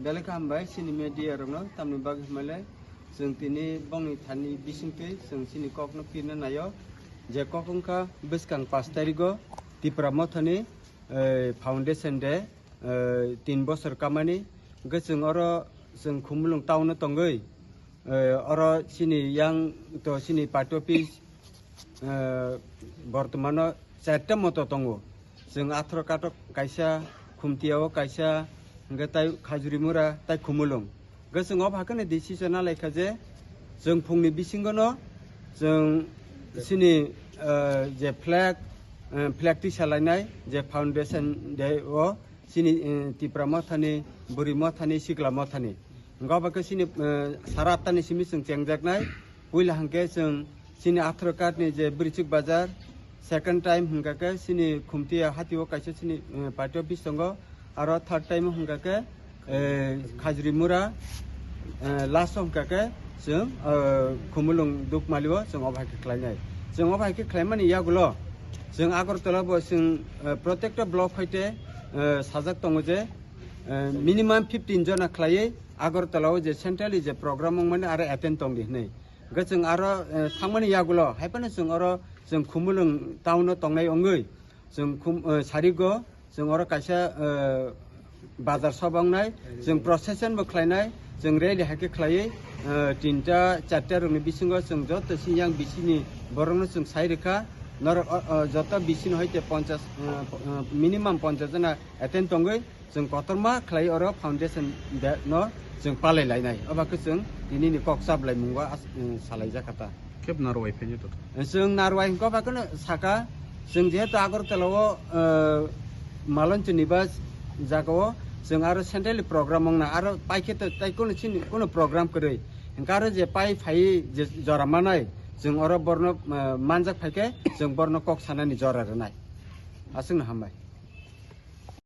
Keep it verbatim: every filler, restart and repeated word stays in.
Belai khe hambai chini media rokno, tamni bagwi hwnbaile chwng tini bongni thani bisingtwi chwng chini kokno pirna naio, je kok wngkha bwskang pash tarigo Tipra Mothani, eh, foundation day, eh, tin bosor kamani. Hwnkhe chwng oro chwng Khumulwng town o tongwi, eh, oro chini yang to chini party office, eh, bortomano charta moto tongo. Chwng Atharkhat o kaisa, Khumtiya o kaisa, hwnkhe tai Khajurimura, tai Khumulwng. Hwnkhe chwng o hakhe ni decision na laikha je chwng phungni bisingo no chwng chini, eh, je flag, eh, flag tisa lainai je foundation day o chini, eh, Tipra Mothani, Bwrwi Mothani, Sikla Mothani. Hwnkhe abo khe chini, eh, sara attani simi chwng chengjaknai. Puila hwnkhe chwng chini Atharkhat ni je Brichik Bazar, second time hwnkha khe chini Khumtiya hati o kaisa chini, eh, party office tongo, aro third time hwnkha khe, eh, Khajurimura, eh, last o hwnkha khe chwng, eh, Khumulwng Dukmali o chwng obo hai khe khlainai. Chwng obo hai khe khlaimani yagulo chwng Agartala bo chwng, eh, protekta block hoite, eh, sajak tongo je, eh, minimum fifteen jona khlaiwi Agartala o je centrally je program wngmani aro attend tongdi hwnwi. Hwnkhe chwng aro, eh, thangmani yagulo, haiphano chwng oro chwng Khumulwng town o tongnai wngwi, chwng Khum-, eh, Sarigo, chwng oro kaisa, eh, bazar soba wngnai, chwng procession bo khlainai, chwng rally hai khe khlaiwi, eh, tinta, charta rokni bisingo chwng joto sini yang bisini borokno chwng sai rwkha, norok, o, o, joto bisini hoite ponchash, eh, po-, eh, minimum ponchash jona attend tongwi, chwng kotorma khlai oro foundation day no chwng palai lainai. Oba khe chwng tini ni kok chap lai mungo as-, eh, salai jakha ta. Kep narwai phainai to. Chwng narwai hwnkhe oba kheno saka, chwng jehetu Agartala o, eh, Maloncho Nibas jaga o chwng aro centrally program wngna aro pai khe to tai kono chini kono program kwrwi. Hwnkhe aro je pai phai je jora manai chwng oro borno, eh, manjak phai khe chwng borno kok sanani jora rwnai. Aswkno hambai.